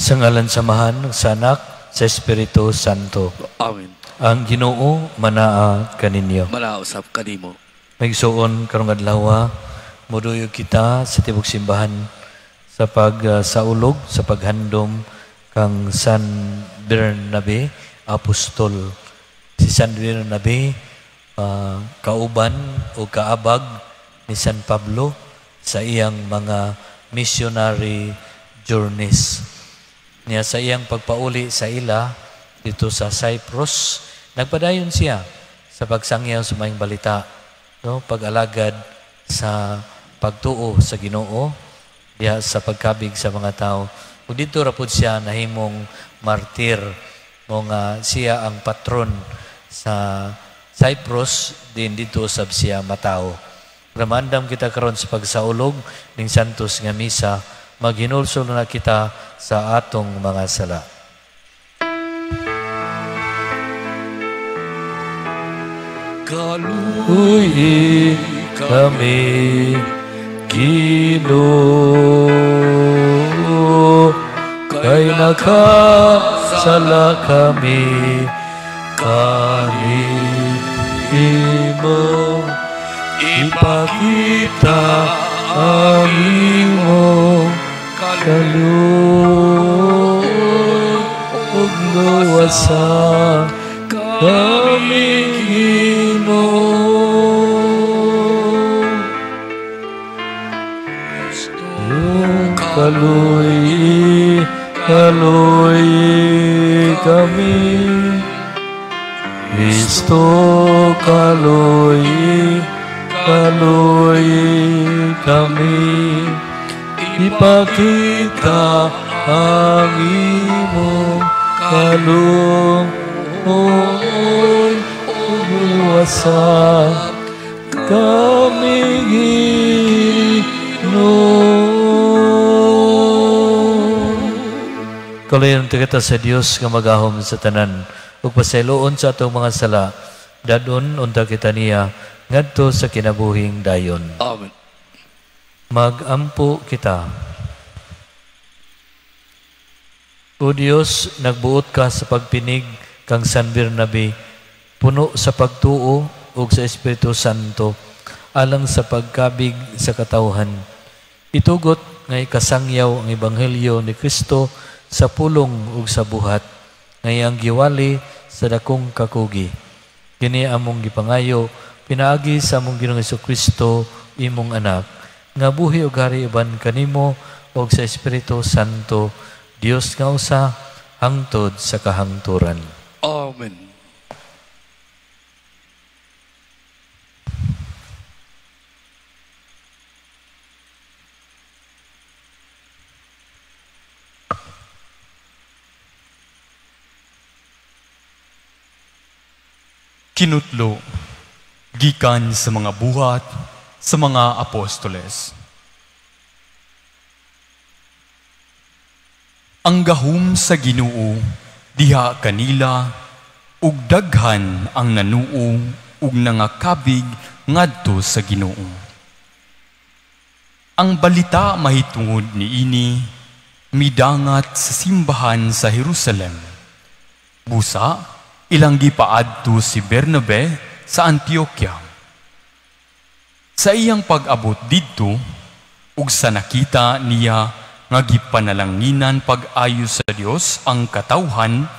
Sa ngalan sa Amahan, sa Anak, sa Espiritu Santo. Amen. Ang Ginoo manaa kaninyo. Manausap kanimo. Maigsuon karong adlaw, moduyog kita sa tibok simbahan sa pagsaulog, sa paghandom kang San Bernabe Apostol. Si San Bernabe kauban o kaabag ni San Pablo sa iyang mga missionary journeys. Niya sa iyang pagpauli sa ila dito sa Cyprus, nagpadayon siya sa pagsangyaw sa maayong balita, no, pag-alagad sa pagtuo sa Ginoo, diha sa pagkabig sa mga tao. Ug didto ra pud siya nahimong martir, mo nga siya ang patron sa Cyprus, din dito sab siya matawo. Ramandam kita karon sa pagsaulog ning Santos nga misa, maghinulsol na kita sa atong mga sala. Kaluoy kami, Ginoo, kay nakasala kami kanimo. Ipakita ang imong kaluoy ug luwasa kami, Ginoo. Kaluoy, kaluoy kami, Kristo, kaluoy, kaluoy kami. Ipakita ang imong kaluoy ug luwasa kami, Ginoo. Kaluoyan kita sa Dios nga magahom sa tanan ug pasayloon sa atong mga sala, dadon unta kita niya ngadto sa kinabuhing dayon. Amen. Magampo kita. O Dios, nagbuot ka sa pagpinig kang San Bernabe, puno sa pagtuo ug sa Espiritu Santo, alang sa pagkabig sa katawhan. Itugot nga ikasangyaw ang Ebanghelyo ni Kristo sa pulong ug sa buhat, nga iyang giwali sa dakong kakugi. Kini among gipangayo, pinaagi sa among Ginoong Hesukristo, imong anak, nga buhi ug hari uban kanimo ug sa Espiritu Santo, Dios nga usa, hangtod sa kahangturan. Amen. Kinutlo, gikan sa mga buhat sa mga apostoles. Ang gahum sa Ginoo diha kanila, ug daghan ang nanuo ug nangakabig ngadto sa Ginoo. Ang balita mahitungod niini midangat sa simbahan sa Jerusalem. Busa ilang gipaadto si Bernabe sa Antioquia. Sa iyang pag-abot didto, ug sa nakita niya nga gipanalanginan pag-ayo sa Dios ang katawhan,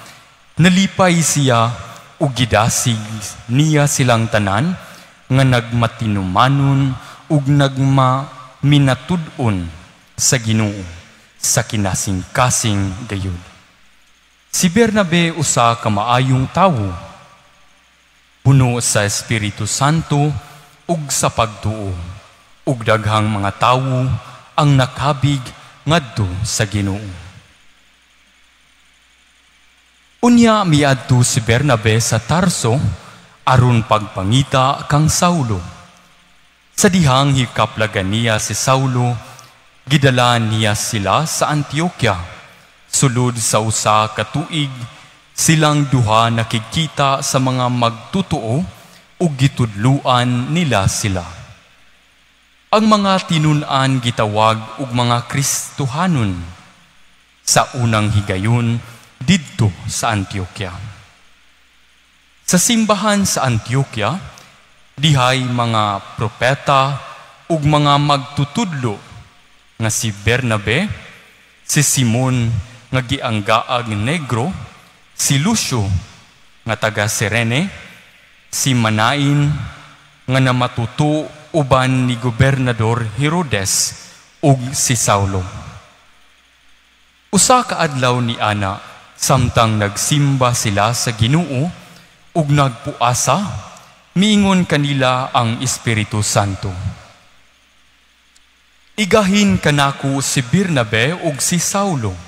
nalipay siya ug gidasig niya silang tanan nga nagmatinumanon ug nagmaminatud-on sa Ginoo sa kinasingkasing gayud. Si Bernabe usa ka maayong tawo, puno sa Espiritu Santo ug sa pagtuo, ug daghang mga tawo ang nakabig ngadto sa Ginoo. Unya miadto si Bernabe sa Tarso aron pagpangita kang Saulo. Sa dihang hikaplagan niya si Saulo, gidala niya sila sa Antioquia. Sulod sa usa ka tuig, silang duha nakikita sa mga magtutuo ug gitudluan nila sila. Ang mga tinun-an gitawag og mga Kristohanon. Sa unang higayon didto sa Antioquia. Sa simbahan sa Antioquia, dihay mga propeta ug mga magtutudlo nga si Bernabe, si Simon nga gianggaag Negro, si Lucio nga taga Cirene, si Manain nga namatuto uban ni Gobernador Herodes ug si Saulo. Usa ka adlaw ni ana, samtang nagsimba sila sa Ginoo ug nagpuasa, miingon kanila ang Espiritu Santo: "Igahin kanako si Bernabe ug si Saulo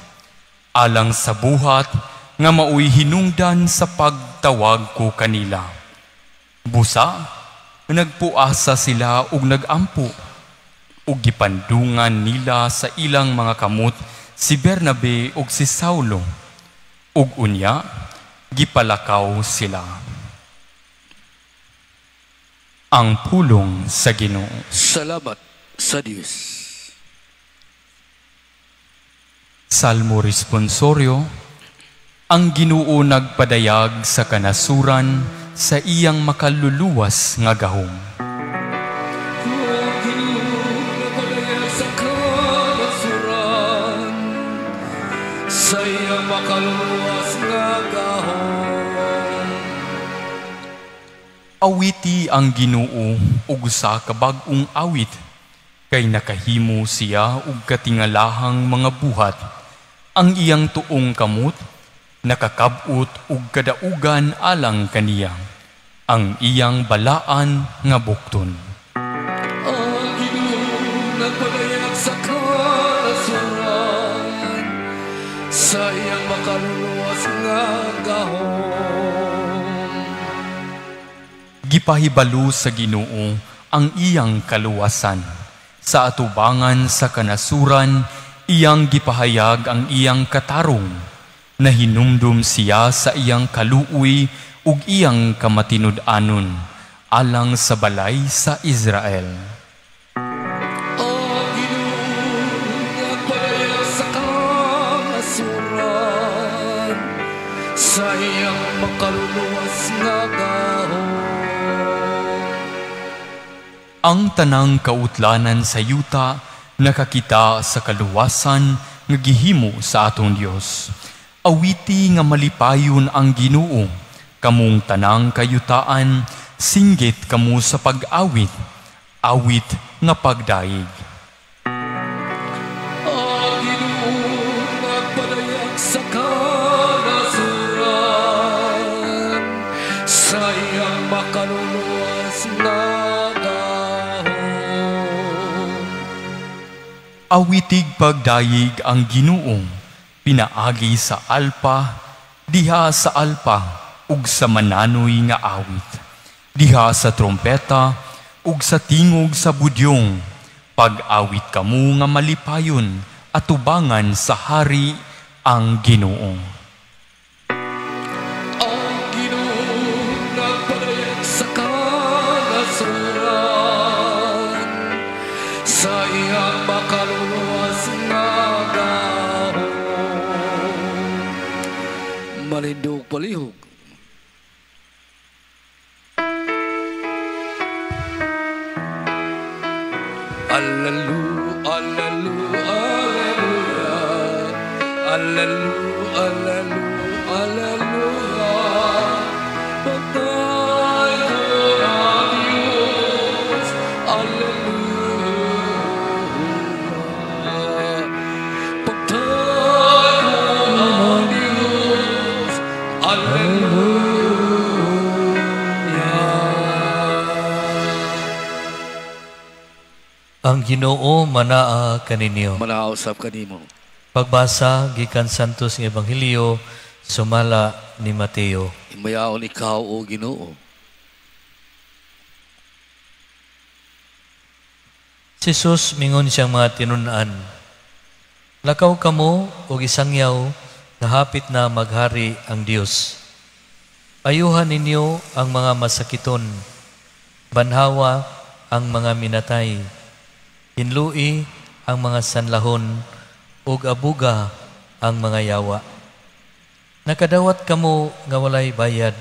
alang sa buhat nga maoy hinungdan sa pagtawag ko kanila." Busa nagpuasa sila ug nagampo ug gipandungan nila sa ilang mga kamot si Bernabe ug si Saulo, ug unya gipalakaw sila. Ang pulong sa Ginoo. Salamat sa Dios. Salmo Responsorio. Ang Ginoo nagpadayag sa kanasuran sa iyang makaluluwas nga gahom. Ang Ginoo nagpadayag sa kanasuran sa iyang makaluluwas nga gahom. Awiti ang Ginoo og usa ka bag-ong awit, kay nakahimo siya og katingalahang mga buhat. Ang iyang tuong kamot nakakab-ot og kadaugan alang kaniya, ang iyang balaan nga bukton. Ang Ginoo nagpadayag sa kanasuran sa iyang makaluluwas nga gahom. Gipahibalo sa Ginoo ang iyang kaluwasan. Sa atubangan sa kanasuran, iyang gipahayag ang iyang katarong. Nahinumdum siya sa iyang kaluoy ug iyang kamatinud-anon alang sa balay sa Israel. Ang Ginoo nagpadayag sa kanasuran sa iyang makaluluwas nga gahom. Ang tanang kautlanan sa yuta nakakita sa kaluwasan nga gihimo sa atong Dios. Awiti nga malipayon ang Ginoo, kamong tanang kayutaan, singgit kamo sa pag-awit, awit nga pagdayeg. Ang Ginoo nagpadayag sa kanasuran sa iyang makaluluwas nga gahom. Awitig pagdayeg ang Ginoo, pinaagi sa alpa, diha sa alpa ug sa mananoy nga awit, diha sa trompeta ug sa tingog sa budyong. Pag-awit kamo nga malipayon atubangan sa hari ang Ginoo. Ang Ginoo nagpadayag sa kanasuran sa iyang makaluluwas nga gahom. Manindog palihog. Allalu, allalu, alleluia. Allalu, allalu, alleluia. Pagdayeg ko ang Diyos. Alleluia. Pagdayeg ko ang Diyos. Alleluia. Ang Ginoo manaa kaninyo. Manausap kanimo. Pagbasa gikan Santos nga Ebanghelyo sumala ni Mateo. Himayaon ikaw o Ginoo. Si Jesus mingon siyang mga tinun-an, lakaw kamo og isangyaw nga hapit na maghari ang Dios. Ayuhan ninyo ang mga masakiton, banhawa ang mga minatay, hinlui ang mga sanlahon, ug abuga ang mga yawa. Nakadawat kamo nga walay bayad,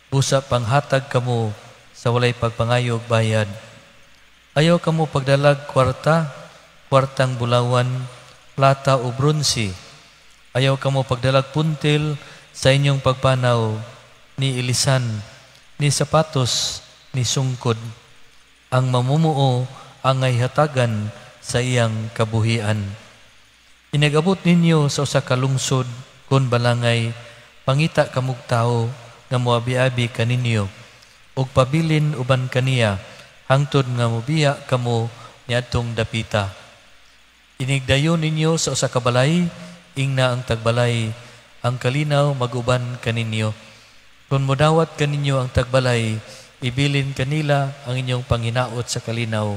busa panghatag kamo sa walay pagpangayog bayad. Ayaw kamo pagdalag kwarta, kwartang bulawan, plata o bronse. Ayaw kamo pagdalag puntil sa inyong pagpanaw, ni ilisan, ni sapatos, ni sungkod. Ang mamumuo ang ay hatagan sa iyang kabuhian. Inagabot ninyo sa usa ka lungsod kon balangay, pangita kamog tawo nga moabi-abi kaninyo ug pabilin uban kaniya hangtod nga mobiya kamo niadtong dapita. Inigdayon ninyo sa usa ka balay, ingna ang tagbalay, "Ang kalinaw maguban kaninyo." Kung modawat kaninyo ang tagbalay, ibilin kanila ang inyong panghinaot sa kalinaw.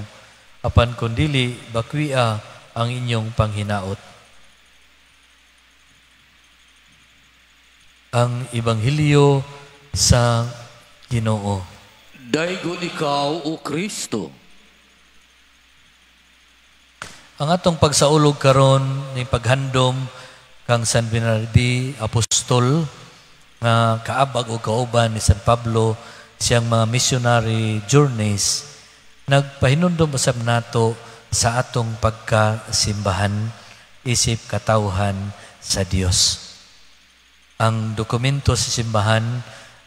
Apan kung dili, bakwia ang inyong panghinaot. Ang Ebanghelyo sa Ginoo. Daygon ikaw, O Kristo. Ang atong pagsaulog karon ni paghandom kang San Bernabe Apostol nga kaabag o kauban ni San Pablo siyang mga missionary journeys, nagpahinumdom usab nato sa atong pagkasimbahan isip katawhan sa Dios. Ang dokumento sa simbahan,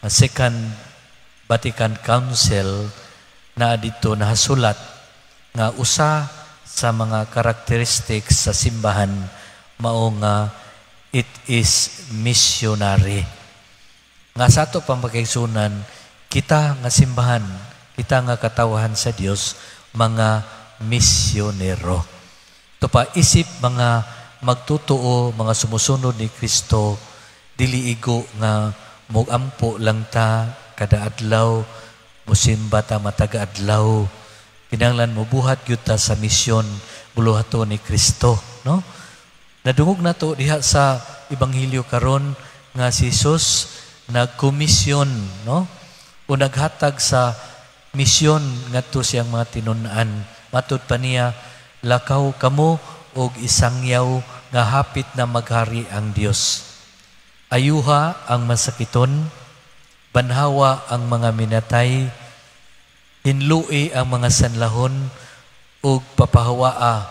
ang Second Vatican Council, na dito nahasulat nga usa sa mga characteristics sa simbahan mao nga it is missionary. Nga sa ato pamakaigsunan, kita nga simbahan, kita nga katawahan sa Dios, mga misyonero. Ito pa isip mga magtutuo, mga sumusunod ni Kristo, dili igo nga mugampo lang ta kada adlaw, musimba ta mataga adlaw. Kinahanglan mobuhat gyud ta sa misyon buluhaton ni Kristo, no? Nadungog nato diha sa ebanghelyo karon nga si Jesus nagkomisyon, no? O naghatag sa misyon ngadto siyang mga tinun-an. Matud pa niya, lakaw kamo og isangyaw nga hapit na maghari ang Dios. Ayuha ang masakiton, banhawa ang mga minatay, hinlui ang mga sanlahon, ug papahawaa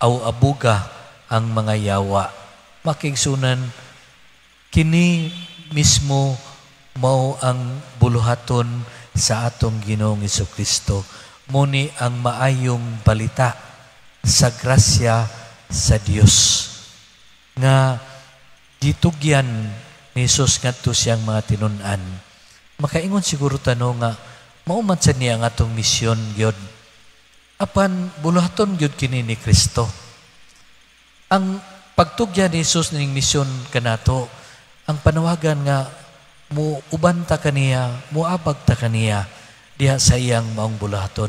aw abuga ang mga yawa. Makigsunan, kini mismo mao ang buluhaton sa atong Ginoong Hesukristo. Muni ang maayong balita sa grasya sa Dios nga gitugyan ni Jesus ngadto siyang mga tinun-an. Makaingon siguro tano nga mao man sad niya ang atong misyon gyud. Apan buluhaton gyud kini ni Kristo. Ang pagtugyan ni Jesus ning misyon kanato, ang panawagan nga mo uban ta kaniya, moabag ta kaniya diha sa iyang maong buluhaton.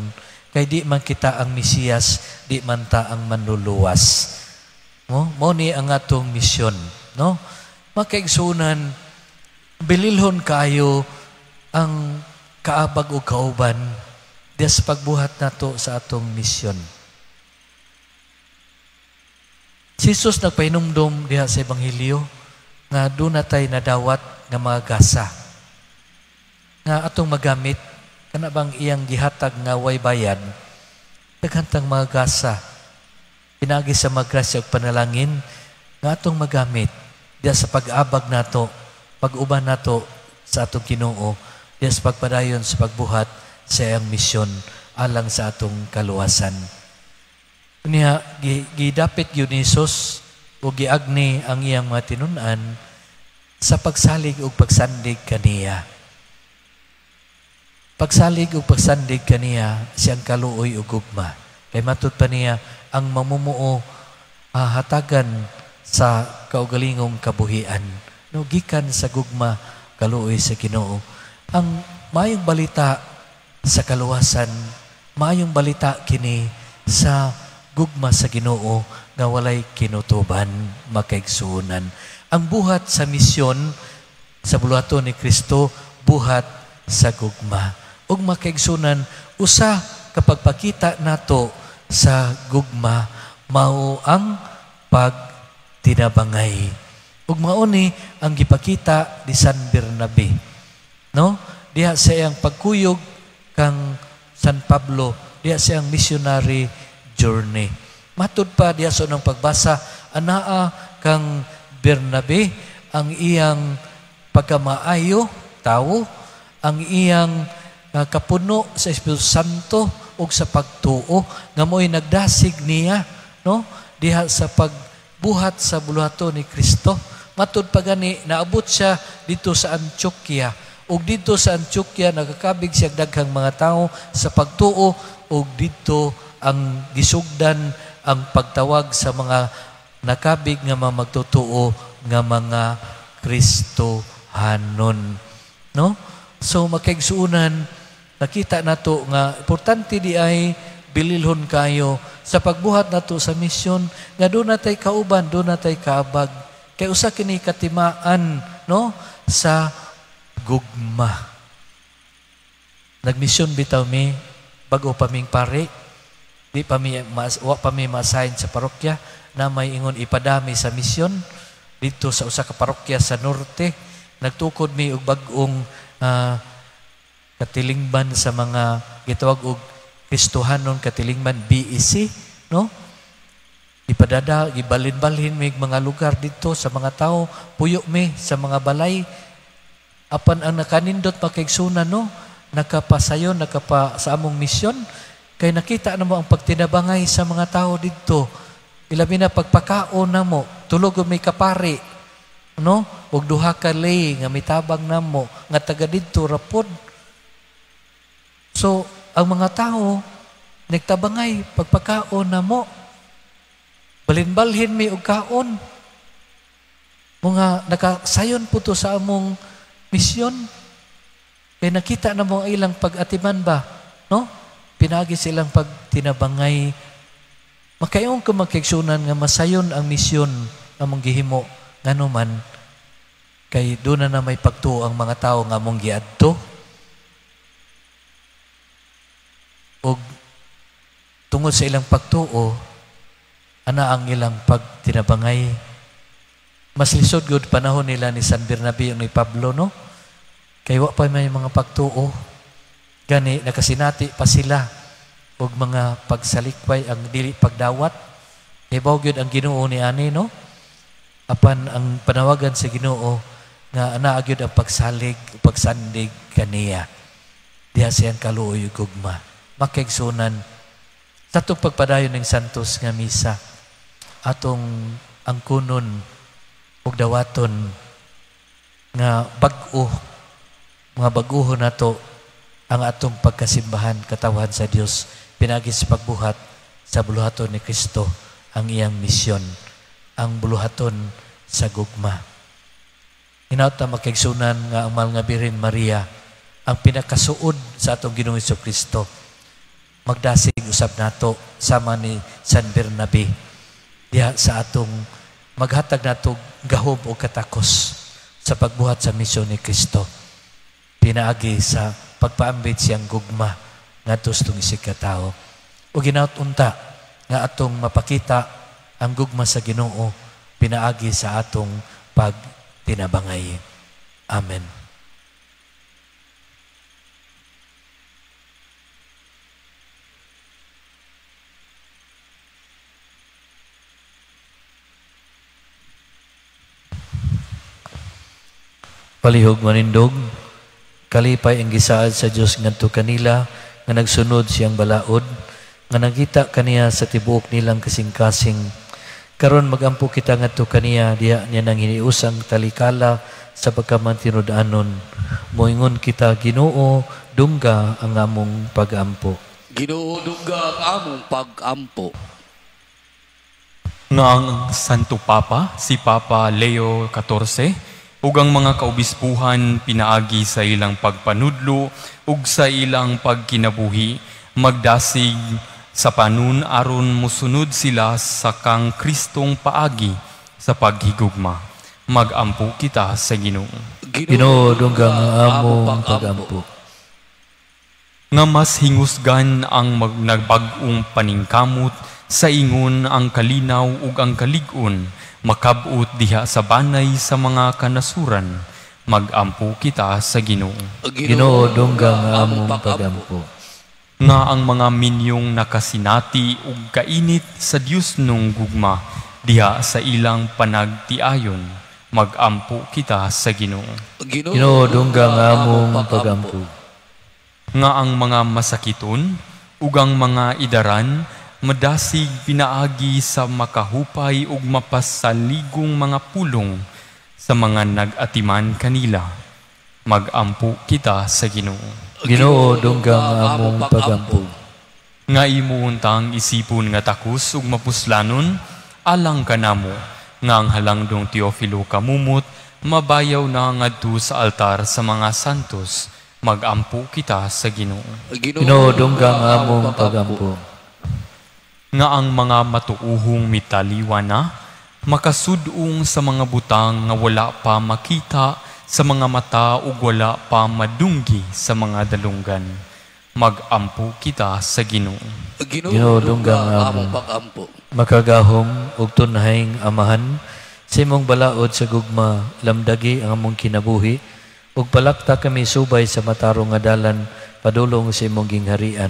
Kay di man kita ang Mesiyas, di man ta ang manluluwas. Mo ni ang atong misyon, no? Makaigsunan, bililhon kaayo ang kaabag o kauban diha sa pagbuhat nato sa atong misyon. Si Jesus nagpahinumdom diha sa Ebanghelyo nga doon natay nadawat nga mga gasa nga atong magamit, kana bang iyang gihatag nga way bayad, daghang mga gasa pinaagi sa magrasya ug panalangin nga atong magamit diha sa pag-abag nato, pag-uban nato sa atong Ginoo, diha sa pagpadayon sa pagbuhat sa iyang misyon alang sa atong kaluwasan. Niya gidapit gyud ni Jesus o giagni ang iyang mga tinun-an sa pagsalig ug pagsandig kaniya. Pagsalig ug pagsandig kaniya siyang kaluoy ug gugma. Kay matud pa niya ang mamumuo hatagan sa kaugalingong kabuhian. No, gikan sa gugma kaluoy sa Ginoo. Ang maayong balita sa kaluwasan, maayong balita kini sa gugma sa Ginoo nga walay kinutuban, makaigsuonan. Ang buhat sa misyon sa buluhaton ni Kristo, buhat sa gugma. Ug makaigsuonan, usa kapag pakita nato sa gugma mao ang pagtinabangay. Ug mao ni ang gipakita ni San Bernabe, no? Diha sa iyang pagkuyog kang San Pablo, diha sa iyang missionary journey. Matud pa diha sa unang pagbasa, anaa kang Bernabe ang iyang pagkamaayo tawo, ang iyang kapuno sa Espiritu Santo ug sa pagtuo nga mo'y nagdasig niya, no? Diha sa pagbuhat sa buluhaton ni Kristo. Matud pa gani naabot siya dito sa Antioquia, ug dito sa Antioquia nagakabig siya daghang mga tawo sa pagtuo, ug dito ang gisugdan ang pagtawag sa mga nakabig nga mga magtutuo nga mga Kristohanon, no? So makaigsuonan, nakita nato nga importante di ay bililhon kayo sa pagbuhat nato sa misyon nga doon natay kauban, doon natay kaabag. Kay usa kini katimaan, no, sa gugma. Nagmisyon bitaw mi bag-o pa ming pare, di pa mi wa pa mi ma-assign sa parokya na may ingon ipadami sa misyon dito sa usa ka parokya sa norte. Nagtukod mi og bag-ong katilingban sa mga gitawag og Kristohanon katilingban BEC, no? Ipadada, gibalin-balhin mi mga lugar dito sa mga tao, puyo mi sa mga balay. Apan ang nakanindot makaigsunan, no? Nakapasayon, nakapa sa among misyon, kay nakita namo ang pagtinabangay sa mga tao dito. Ilabi na pagpakaon namo, tulog may kapari, no? Og duha ka lay nga mitabang namo nga taga didto rapod. So ang mga tao nagtabangay pagpakaon namo. Balin-balhin mi og kaon. Mga nakasayon po to sa among misyon. Kay nakita namo ang ilang pag-atiman ba, no? Pinagi silang pagtinabangay. Makayon ko magkaigsunan nga masayon ang misyon among gihimo nganuman kay doon na may pagtuo ang mga tao nga among giadto. Og tungod sa ilang pagtuo, ana ang ilang pagtinabangay. Mas lisod gud panahon nila ni San Bernabe ug ni Pablo, no? Kay wa pa may mga pagtuo. Gani nakasinati pa sila og mga pagsalikway ang dili pagdawat. Kay baw gyud ang Ginoo ni ani, no? Apan ang panawagan sa Ginoo nga ana gyud ang pagsalig ug pagsandig kaniya. Diha siyang kaluoy ug gugma. Makaigsunan sa atong pagpadayon ng Santos nga misa, atong angkunon ug dawaton nga bag-o, mga bag-oho nato ang atong pagkasimbahan, katawhan sa Dios pinaagi sa pagbuhat sa buluhaton ni Kristo ang iyang misyon, ang buluhaton sa gugma. Hinaut na makaigsunan nga ang mahal nga Birhen Maria ang pinakasuod sa atong Ginoong Hesukristo. Magdasig usab nato sama ni San Bernabe diha sa atong maghatag nato gahom o katakos sa pagbuhat sa misyon ni Kristo pinaagi sa pagpaambit siyang gugma ngadto sa itong isig ka tawo. O ginaot unta nga atong mapakita ang gugma sa Ginoo pinaagi sa atong pagtinabangay. Amen. Palihog manindog, kalipay ang gisaad sa Dios ngadto kanila nga nagsunod siyang balaod, nga nakita kaniya sa tibuok nilang kasing-kasing. Karon magampo kita ngadto kaniya, diha niya nang hiniusang talikala sa pagkamantinud-anon. Moingon kita, Ginoo, dungga ang among pagampo. Ginoo, dungga ang among pagampo. Nga ang Santo Papa, si Papa Leo XIV, ug ang mga kaobispuhan pinaagi sa ilang pagpanudlo ug sa ilang pagkinabuhi, magdasig sa panun aron mosunod sila sa kang Kristong paagi sa paghigugma. Magampo kita sa Ginoo. Ginoo, dungga ang among pagampo. Nga mas hingusgan ang nagbag-ong paningkamot sa ingon ang kalinaw ug ang kalig-on makabot diha sa banay sa mga kanasuran. Magampo kita sa Ginoo. Ginoo, dungga ang among pagampo. Nga ang mga minyong nakasinati ug kainit sa Dios nung gugma diha sa ilang panagtiayon, magampo kita sa Ginoo. Ginoo, dungga ang among pagampo. Nga ang mga masakiton ug ang mga idaran madasig pinaagi sa makahupay ug mapasaligong mga pulong sa mga nag-atiman kanila. Magampo kita sa Ginoo. Ginoo, dungga ang among pagampo. Nga imuuntang isipon nga takos ug mapuslanon, alang kanamo nga ang halangdong Teofilo kamumot mabayaw na ngadto sa altar sa mga santos. Magampo kita sa Ginoo. Ginoo, dungga ang among pagampo. Nga ang mga matuuhong mitaliwa na makasudong sa mga butang nga wala pa makita sa mga mata ug wala pa madunggi sa mga dalunggan. Magampo kita sa Ginoo. Ginoo, dungga ang among pagampo. Makagahom ug tunhayng Amahan, sa imong balaod sa gugma lamdagi ang among kinabuhi ug palakta kami subay sa matarong nga dalan padulong sa imong gingharian.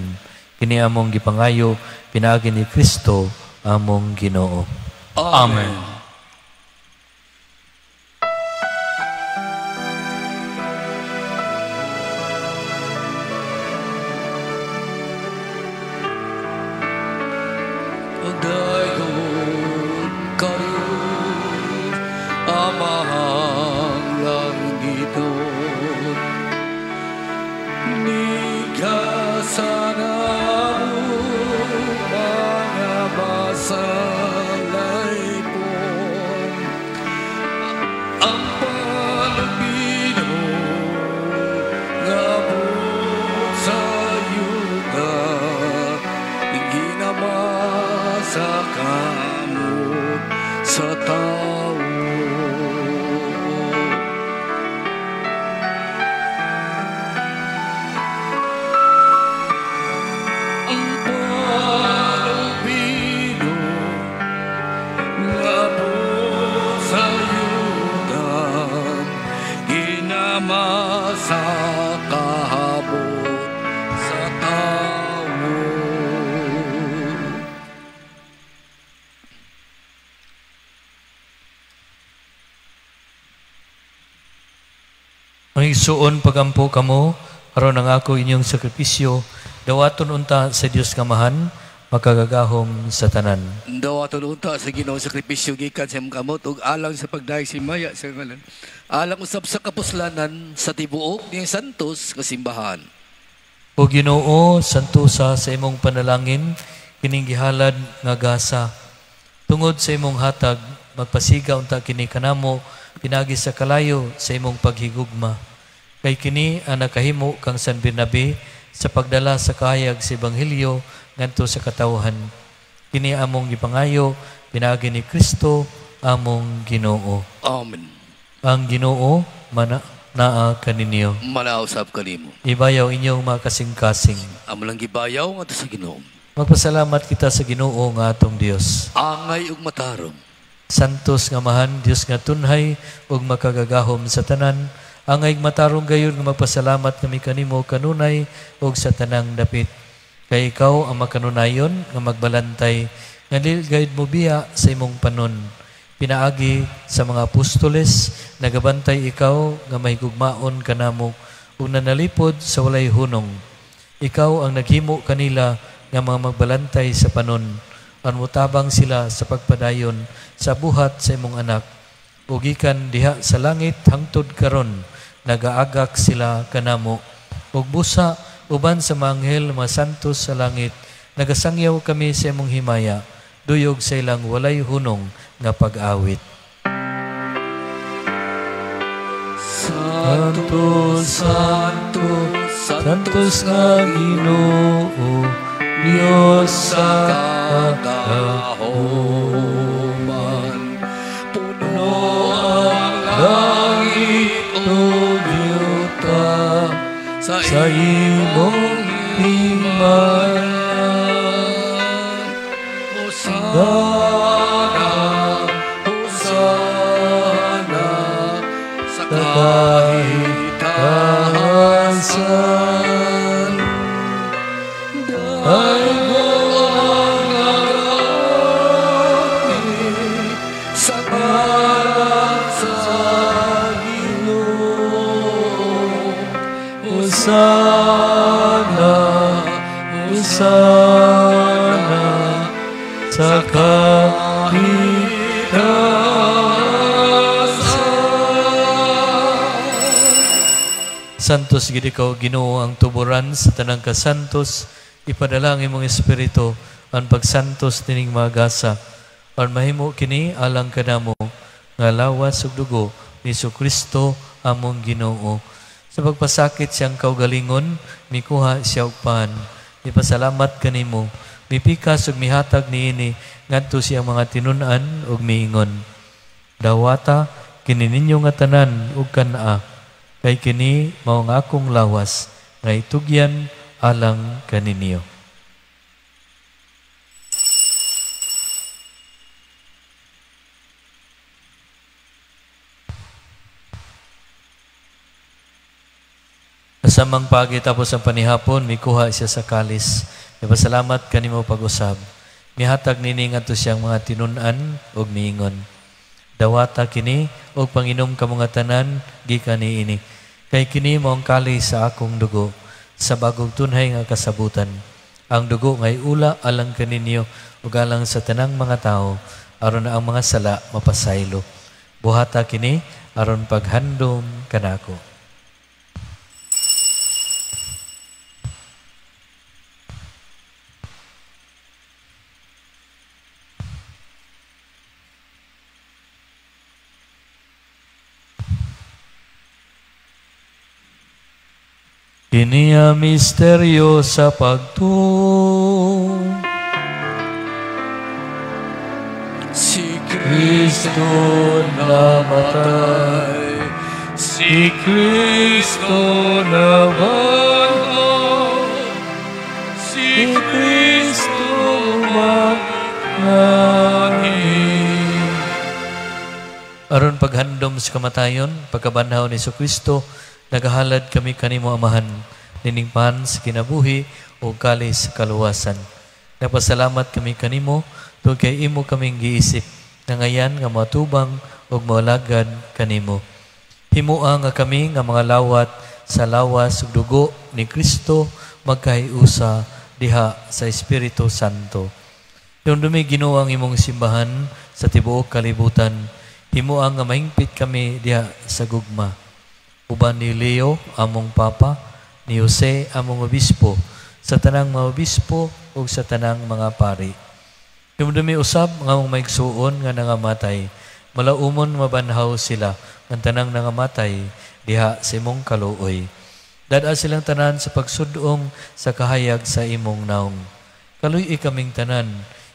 Kini among gipangayo pinaagi ni Kristo among Ginoo. Amen. Dayon karon, Amahang langiton, nigasana mo mga masalaypon, ang palubino nga abot sa yuta, ginama sa kamot sa tao. Ang palubino nga abot sa yuta, ginama sa kahabot sa tao. Ang igsuon pagampo kamo aron ang ako inyong sakripisyo dawaton unta sa Dios Amahan makagagahom sa tanan. Dawaton unta sa Ginoo sakripisyo gikan sa imong kamot ug alang sa pagdayeg sa himaya sa ngalan, alang usab sa kapuslanan sa tibuok niyang santos nga simbahan. O Ginoo, santusa sa imong panalangin kining gihalad nga gasa. Tungod sa imong hatag magpasiga unta kini kanamo pinagi sa kalayo sa imong paghigugma. Kay kini ang nakahimo kang San Bernabe sa pagdala sa kahayag sa ebanghelyo ngadto sa katawhan. Kini among gipangayo pinaagi ni Kristo among Ginoo. Amen. Ang Ginoo mana naa kaninyo. Manausab kanimo. Ibayaw inyong mga kasing-kasing. Amo lang gibayaw ngadto sa Ginoo. Magpasalamat kita sa Ginoo nga atong Dios. Angay ug matarong. Santos nga Amahan, Dios nga tunhay ug makagagahom sa tanan, angay matarong gayon nga magpasalamat kami kanimo kanunay ug sa tanang dapit. Kay ikaw ang makanunayon nga magbalantay nga dili gayud mo biya sa imong panon. Pinaagi sa mga apostoles, nagabantay ikaw nga mahigugmaon kanamo ug nanalipod sa walay hunong. Ikaw ang naghimo kanila nga mga magbalantay sa panon. Ang mutabang sila sa pagpadayon sa buhat sa imong anak. Ug gikan diha sa langit hangtod karon, nagaagak sila kanamo. Ug busa uban sa mga anghel mga santos sa langit, nagasangyaw kami sa imong himaya, duyog sa ilang walay hunong nga pag-awit. Santo, Santo, Santos nga Ginoo, Dios sa kagahoman, puno ang langit ug yuta sa sa imong himaya. Hosana, Hosana, Kahitahasan. Daygon ang sa ngalan sa Ginoo. Hosana, Hosana sa kahitahasan. Santos gid ikaw, Ginoo, ang tuburan sa tanang kasantos. Ipadala ang imong espiritu ang pagsantos nining mga gasa. Aron mahimo kini alang kanamo nga lawas ug dugo ni Jesucristo among Ginoo. Sa pagpasakit siyang kaugalingon, mikuha siya og pan. Mipasalamat kanimo, mipikas ug mihatag niini ngadto siyang mga tinun-an ug miingon. Dawata kini ninyo nga tanan ug kan-a, kay kini mao ang akong lawas nga itugyan alang kaninyo. Kasamang pagi tapos ang panihapon, mikuha siya sa kalis. Nagpasalamat kanimo pag-usab. Mihatag nini ngadto siyang mga tinun-an ug miingon. Dawata kini og panginom kamo nga tanan gikan niini. Kay kini mao ang kalis sa akong dugo sa bagong tunhay nga kasabutan. Ang dugo ngay ula alang kaninyo ug alang sa tanang mga tawo aron ang mga sala mapasaylo. Buhata kini aron paghandom kanako. Kini ang misteryo sa pagtuo. Si Kristo namatay, si Kristo nabanhaw, si Kristo mangahi. Aron paghandom sa kamatayon, pagkabanhaw ni Jesucristo, nagahalad kami kanimo Amahan, nining pan sa kinabuhi o kalis sa kaluwasan. Napasalamat kami kanimo tungod kay imo kaming giisip, nangayan nga matubang ug moalagad kanimo. Himoa nga kami nga mga lawat sa lawas ug dugo ni Kristo magkahiusa diha sa Espiritu Santo. Dumdumi Ginoo ang imong simbahan sa tibuok kalibutan. Himoa nga mahingpit kami diha sa gugma. Uban ni Leo, among Papa, ni Jose, among Obispo, sa tanang mga obispo ug sa tanang mga pari. Dumdumi usab nga among maigsuon nga nangamatay, malaumon mabanhaw sila ang tanang nangamatay diha sa imong kaluoy. Dad-a silang tanan sa pagsudong sa kahayag sa imong naong. Kaluy-i kaming tanan,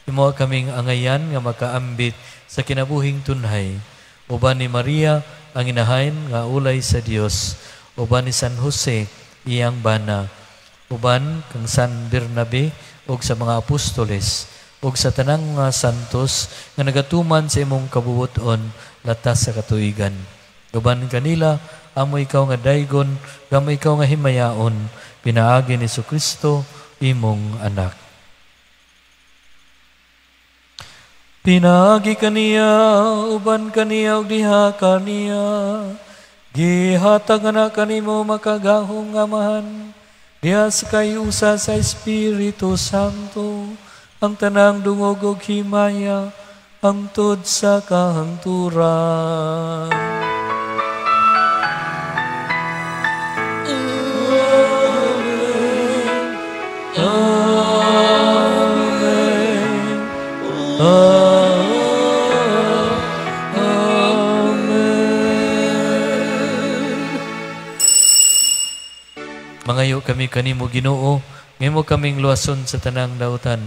imo kaming angayan nga makaambit sa kinabuhing tunhay. Uban ni Maria ang inahain nga ulay sa Dios, uban ni San Jose iyang bana, uban kang San Bernabe ug sa mga apostoles ug sa tanang mga santos nga nagatuman sa imong kabubuton latas sa katuigan. Uban kanila amo ikaw nga daygon, gamo ikaw nga himayaon, pinaagi ni Jesucristo imong anak. Pinaagi kaniya, uban kaniya ug diha kaniya, gihatag na kanimo makagahom nga Amahan, diha sa kayusa sa Espiritu Santo, ang tanang dungog ug himaya, hangtod sa kahangturan. Amen. Amen. Amen. Mangayo kami kanimo Ginoo, ngimo kaming luwason sa tanang dautan.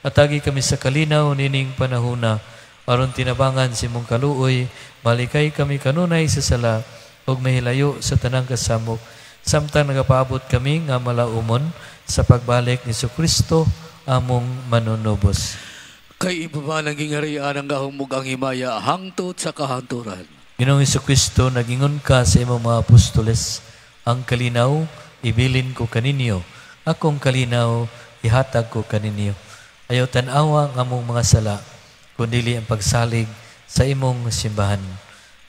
Atagi kami sa kalinaw nining panahuna, aron tinabangan sa imong kaluoy, malikay kami kanunay sa sala ug mahilayo sa tanang kasamok. Samtang nagapaabot kami nga malaumon sa pagbalik ni Jesucristo among manunubos. Kay ibaba ng gingarian ang gahom ug ang himaya hangtod sa kahangturan. Ginoong Kristo, nagingon ka sa imong mga apostoles, ang kalinaw ibilin ko kaninyo, akong kalinaw ihatag ko kaninyo. Ayaw tan-awa ang among mga sala, kundili ang pagsalig sa imong simbahan.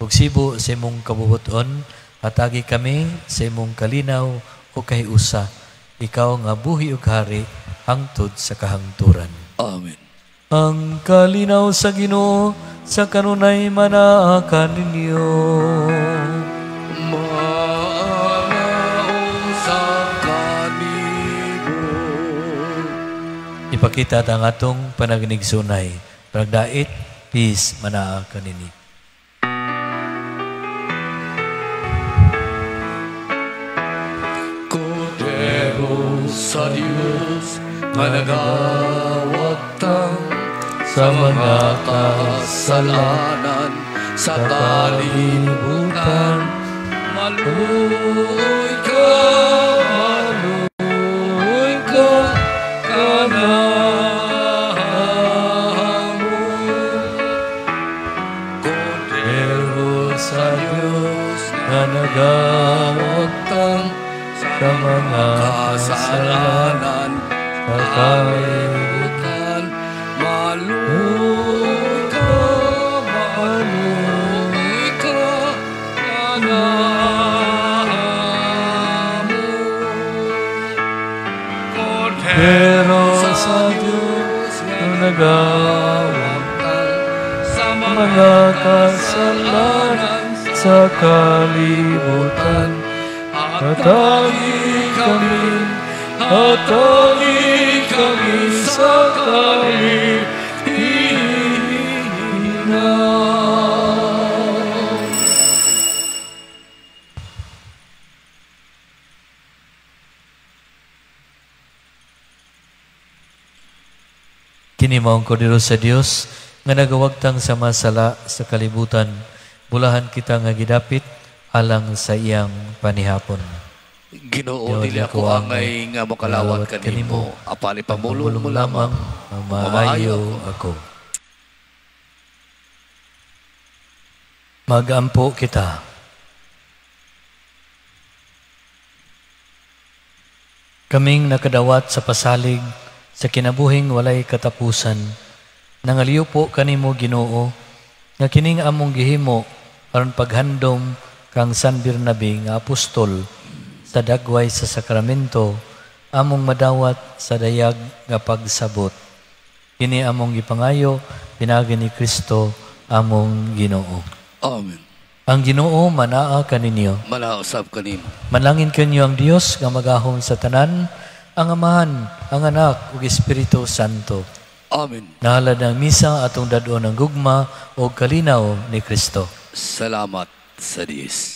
Ug sibo sa imong kabubuton, hatagi kami sa imong kalinaw o kahiusa. Ikaw nga buhi ug hari hangtod sa kahangturan. Amen. Ang kalinaw sa Ginoo sa kanunay manaa kaninyo. Maana usab kanimo. Ipakita ta ang atong panagniksunay. Panagdait, peace manaa kaninyo. Kordero sa Dios nga nagawagtang sa mga kasalanan sa kalibutan. Maluoy ka, maluoy ka, kanamo. Kordero sa Dios nga nagawagtang sa mga kasalanan sa kalibutan. Maluoy ka, maluoy ka, kanamo. Pero Kordero sa Diyos nga nagawagtang sa mga kasalanan sa kalibutan. Hatagi kami sa kalinaw. Kini mao ang kordero sa Dios nga nagawagtang sa masala sa kalibutan. Bulahan kita nga gidapit alang sa iyang panihapon. Ginoo, dili ako angay nga makalawat kanimo. Apan ipamulong mo lamang ang maayo ako. Magampo kita. Kaming nakadawat sa pasalig sa kinabuhing walay katapusan, nangaliw po kanimo Ginoo, nga kining among gihimo aron paghandom kang San Bernabe nga apostol sa dagway sa sakramento, among madawat sa dayag nga pagsabot. Kini among gipangayo pinaagi ni Kristo among Ginoo. Amen. Ang Ginoo manaa kaninyo. Manausab kanimo. Manlangin kanyo ang Dios nga magahom sa tanan, ang Amahan, ang Anak ug Espiritu Santo. Amen. Nahalad ang misa atong dad-on ang gugma o kalinaw ni Kristo. Salamat sa Dios.